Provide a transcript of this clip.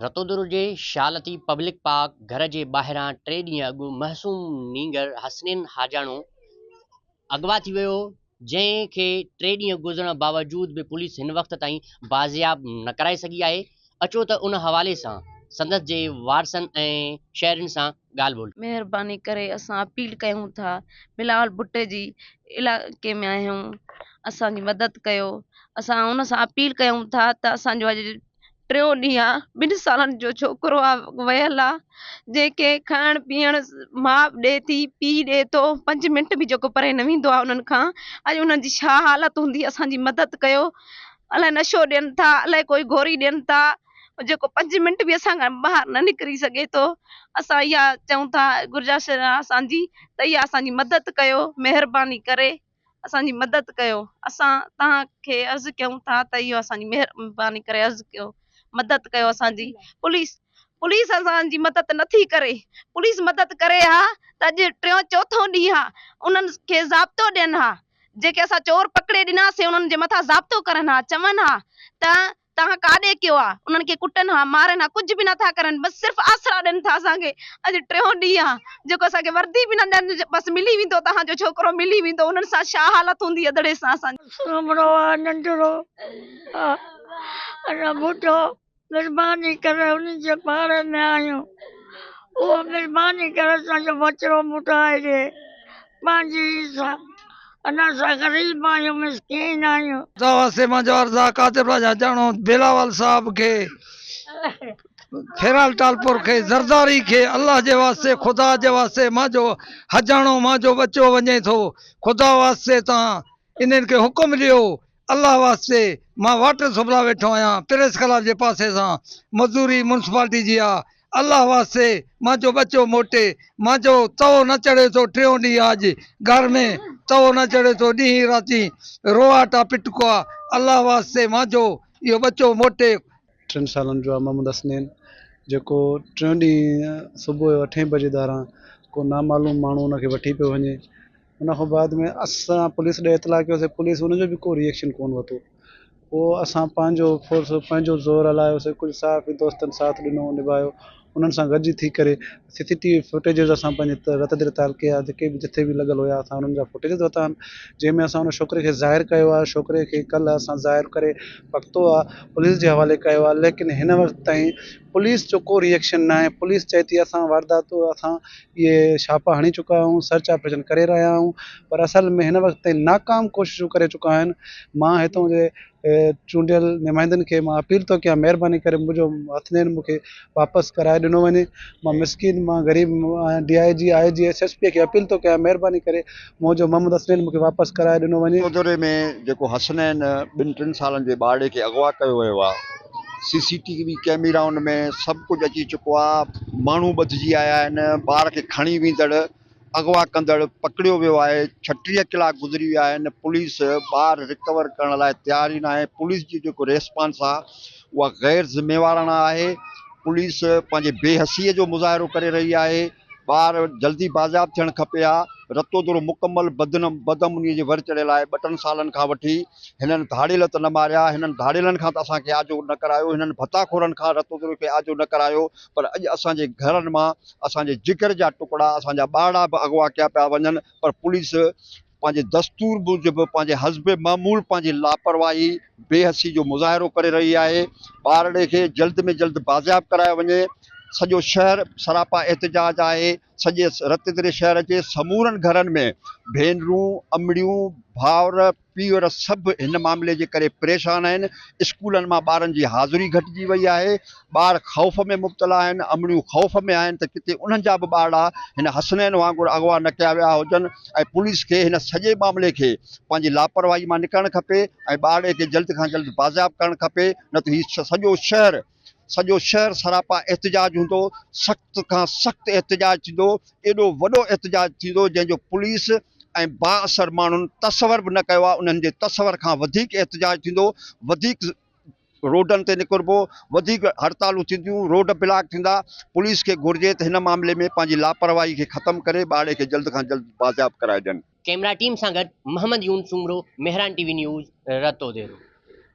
رتوديرو جي Shah Latif public park گهر جي ٻاهران ٽي ڏينهن اڳ معصوم نينگر حسنين حاجاڻو اغوا ٿي ويو هو، جنهن کي ٽي ڏينهن گذرڻ باوجود به پوليس هن وقت تائين بازياب نه ڪرائي سگهي آهي، اچو ته ان حوالي سان سندس جي وارثن ۽ شهرين سان ڳالهه ٻولهه. مهرباني ڪري اسان اپيل ڪيون ٿا بلاول ڀٽي جي علائقي ۾ آهيون اسان جي مدد ڪيو اسان ان سان اپيل ڪيون ٿا ته اسان جو اڄ ٽيون ڏينهن آ ٻن سالن جو ڇوڪرو آ ويل آ جنهن کي کائڻ پيئڻ ماء ڏي ٿي پيء ڏي ٿو پنج منٽ به جيڪو پري نه ويندو آ انهن کان اڄ انهن جي ڇا حالت هوندي اسان جي مدد ڪيو الائي نشو ڏين ٿا الائي ڪوئي گوري ڏين ٿا جيڪو پنج منٽ به اسان کان ٻاهر نه نڪري سگهي ٿو اسان اها چئون ٿا گرجاش اسان جي ته اها اسان جي مدد ڪيو مهرباني ڪري اسان جي مدد ڪيو اسان توهان کي عرض ڪيون ٿا ته اهو اسان جي مهرباني ڪري عرض ڪيو مدد ڪيو اسان جي پوليس پوليس اسان جي مدد نٿي ڪري پوليس مدد ڪري ها ته اڄ ٽيون چوٿون ڏينهن ها انهن کي ضابطو ڏين ها جيڪي اسان چور پڪڙي ڏناسي انهن جي مٿان ضابطو ڪرن ها چون ها ته توهان ڪاڏي ڪيو آ؟ انهن کي ڪٽن ها، مارن ها، ڪجهه به نٿا ڪرن، بس صرف آسرا ڏين ٿا اسان کي. اڄ ٽيون ڏينهن آ، جيڪو اسان کي وردي به نه ڏين، بس ملي ويندو توهان جو ڇوڪرو ملي ويندو، انهن سان ڇا حالت هوندي ادڙي سان اسان جي. سومرو آ ننڍڙو آ اڃا ٻڍو مھرباني ڪري ان جي پاڙي ۾ آھيون اھو مھرباني ڪري اسان جو ٻچڙو موٽائي ڏي پنھنجي سان اڃا اسان غريب آھيون مسڪين آھيون. خدا واسطي مانجو عرض آ قادر راجا جاڻو بلاول صاحب کي خيرال ٽالپور کي زرداري کي الله جي واسطي خدا جي واسطي مانجو حجاڻو مانجو ٻچو وڃي ٿو خدا واسطي تان انهن کي حڪم ڏيو الله واسطي مان واٽر سپلاء ويٺو آهيان پريس ڪلب جي پاسي سان مزوري مونسپالٽي جي آ الله واسطي مانجو ٻچو موٽي مانجو تئو نه چڙهي ٿو ٽيون ڏينهن آ اڄ گهر ۾ تئو نه چڙهي ٿو ڏينهن راتين روئاٽ آ پٽڪو آ الله واسطي مانجو اهو ٻچو موٽي. ٽن سالن جو آ محمد حسنين جيڪو ٽيون ڏينهن صبح جو اٺين بجي ڌاران ڪو نامعلوم ماڻهو ان کي وٺي پيو وڃي ان کان بعد ۾ اسان پوليس ڏي اطلاع ڪيوسي پوليس ان جو به ڪو ريئيڪشن ڪون ورتو پوء اسان پنهنجو فورس پنهنجو زور هلايوسي ڪجهه صحافي دوستن ساٿ ڏنو نڀايو انهن سان گڏجي ٿي ڪري سي سي ٽي وي فوٽيجز اسان پنهنجي رتديري تعلقي جا جيڪي به جٿي به لڳل هيا اسان انهن جا فوٽيجز ورتا آهن جنهن ۾ اسان ان ڇوڪري کي ظاهر ڪيو آهي ڇوڪري کي ڪلهه اسان ظاهر ڪري پڪتو آهي پوليس جي حوالي ڪيو آهي ليڪن هن وقت تائين پوليس جو ڪو ريئيڪشن ناهي پوليس چئي ٿي اسان واردات اسان اهي ڇاپا هڻي چڪا آهيون سرچ آپريشن ڪري رهيا آهيون پر اصل ۾ هن وقت تائين ناڪام ڪوششون ڪري چڪا آهن مان هتون جي چونڊيل نمائندن کي مان اپيل ٿو ڪيان مهرباني ڪري منهنجو حسنين مون کي واپس ڪرائي ڏنو وڃي مان مسڪين مان غريب آهيان D I G I G S S P کي اپيل ٿو ڪيان مهرباني ڪري منهنجو محمد حسنين مون کي واپس ڪرائي ڏنو وڃي. چوڌري ۾ جيڪو حسنين ٻن ٽن سالن جي ٻارڙي کي اغوا ڪيو ويو آهي سي سي ٽي وي ڪئميرائن ۾ سڀ ڪجهه اچي چڪو آهي ماڻهو ٻڌجي آيا آهن ٻار کي کڻي ويندڙ اغوا ڪندڙ پڪڙيو ويو آهي 36 ڪلاڪ گذري ويا آهن پوليس ٻار رڪور ڪرڻ لاء تيار ئي ناهي پوليس جي جيڪو ريسپانس آهي اها غير ذميواراڻا آهي پوليس پنهنجي بي حسي جو مظاهرو ڪري رهي آهي ٻار جلدي بازياب ٿيڻ کپي ها، رتودڙو مڪمل بدامنيء جي ور چڙهيل آهي، ٻه ٽن سالن کان وٺي هنن ڌاڙيل ته نه ماريا، هنن ڌاڙيلن کان ته اسان کي آجو نه ڪرايو، هنن ڀتاخورن کان رتودڙو کي آجو نه ڪرايو، پر اڄ اسان جي گهرن مان اسان جي جگر جا ٽڪڙا، اسان جا ٻارڙا به اغوا ڪيا پيا وڃن، پر پوليس پنهنجي دستور موجب پنهنجي حسب معمول پنهنجي لاپرواهي، بي حسي جو مظاهرو ڪري رهي آهي، ٻارڙي کي جلد ۾ جلد بازياب ڪرايو وڃي، سڄو شهر سراپا احتجاج آهي، سڄي رتيدري شهر جي سمورن گهرن ۾ ڀينرون، امڙيون، ڀائر، پيئر سڀ هن معاملي جي ڪري پريشان آهن، اسڪولن مان ٻارن جي حاضري گهٽجي وئي آهي، ٻار خوف ۾ مبتلا آهن، امڙيون خوف ۾ آهن ته ڪٿي انهن جا به ٻارڙا هن حسنين وانگر اغوا نه ڪيا ويا هجن ۽ پوليس کي هن سڄي معاملي کي پنهنجي لاپرواهي مان نڪرڻ کپي ۽ ٻارڙي کي جلد کان جلد بازياب ڪرڻ کپي نه ته هي سڄو شهر سڄو شهر سراپا احتجاج هوندو، سخت کان سخت احتجاج ٿيندو، ايڏو وڏو احتجاج ٿيندو جنهن جو پوليس ۽ بااثر ماڻهن تصور به نه ڪيو آهي، انهن جي تصور کان وڌيڪ احتجاج ٿيندو، وڌيڪ روڊن تي نڪربو، وڌيڪ هڙتالون ٿينديون، روڊ بلاڪ ٿيندا، پوليس کي گهرجي ته هن معاملي ۾ پنهنجي لاپرواهي کي ختم ڪري ٻارڙي کي جلد کان جلد بازياب ڪرائي ڏين. ڪئميرا ٽيم سان گڏ Muhammad Yoon Soomro, Mehran T V news, Ratodero.